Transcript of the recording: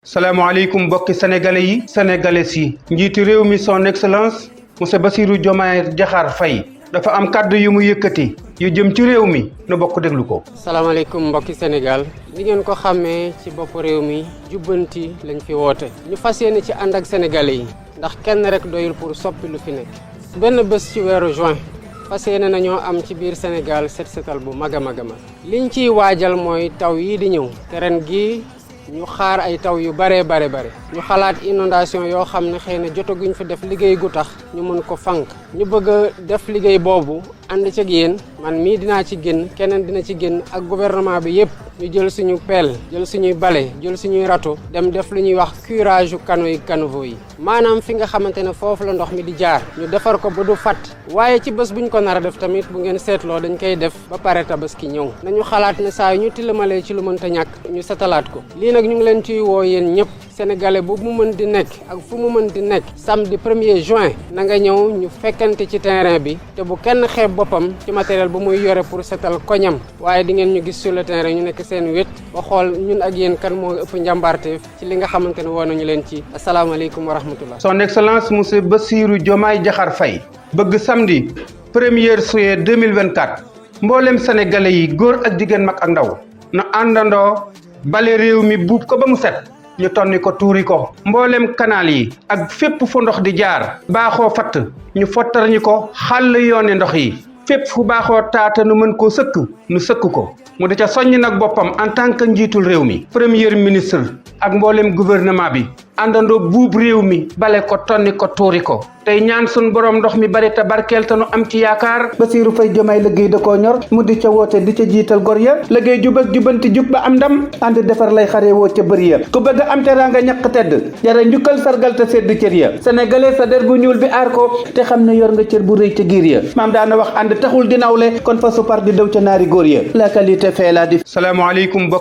salaamaaleykum mbokki sénégalais yi sénégalaises yi njiitu réew mi son excellence monsieur Bassirou Diomaye Diakhar Faye dafa am kàddu yu mu yëkkati yu jëm ci réew mi nu bokk déglu ko. salaamaaleykum mbokki Sénégal li ngeen ko xàmmee ci bopp réew mi jubbanti lañ fi woote ñu fas yéene ci ànd ak sénégalais yi ndax kenn rek doyul pour soppi lu fi nekk benn bés ci weeru juin fas yéene nañoo am ci biir Sénégal set setal bu mag a mag a mag liñ ciy waajal mooy taw yii di ñëw te ren gii ñu xaar ay taw yu bare ñu xalaat inondation yoo xam ne xëy na jotaguñ fi def liggéey gu tax ñu mën ko fànq ñu bëgg a def liggéey boobu ànd ci ak yéen man mii dinaa ci génn keneen dina ci génn ak gouvernement bi yépp ñu jël suñu pelle jël suñuy bale jël suñuy râteau dem def lu ñuy wax curage yu canaux yi caniveaux yi maanaam fi nga xamante ne foofu la ndox mi di jaar ñu defar ko ba du fat waaye ci bés buñ ko nar a def tamit bu ngeen seetloo dañ koy def ba pare tabaski ñëw nañu xalaat ne saa yu ñu tilamalee ci lu mënta ñàkk ñu setalaat ko lii nag ñu ngi leen ciy woo yéen ñëpp sénégalais bu mu mën di nekk ak fu mu mën di nekk samedi 1er juin na nga ñëw ñu fekkante ci terrain bi te bu kenn xeeb boppam ci matériel bu muy yore pour setal koñam waaye di ngeen ñu gis sur le terrain ñu nekk seen wét ba xool ñun ak yéen kan moo ëpp njàmbaarteef ci li nga xamante ne woo nañu leen ci asalaamaaleykum wa rahmatullah. son excellence monsieur Bassirou Diomaye Diakhar Faye bëgg samedi 1er juillet 2024 mboolem sénégalais yi góor ak jigéen mag ak ndaw na àndandoo bale réew mi buub ko ba mu set ñu tonni ko tuuri ko mboolem canal yi ak fépp fu ndox di jaar baaxoo fatt ñu fottar ñu ko xàll yooni ndox yi fépp fu baaxoo taata nu mën koo sëkk nu sëkk ko mu di ca soññ nag boppam en tant que njiitul réew mi premier ministre ak mboolem gouvernement bi àndandoo buub réew mi bale ko tonni ko tuuri ko tey ñaan sun borom ndox mi bari te barkeel te nu am ci yaakaar. Bassirou Faye Diomaye liggéey da koo ñor mu di ca woote di ca jiital gor ya liggéey jub ak jubanti jub ba am ndam ànd defar lay xare woo ca bëri ya ku bëgg am teraanga ñàkk tedd jara njukkal sargal te sedd cër ya sénégalais sa der bu ñuul bi aar ko te xam ne yor nga cër bu rëy ca giir ya maam daana wax ànd taxul di nawle kon fa su par di daw ca naari góor ya la qualité fait la différence. salaamaaleykum.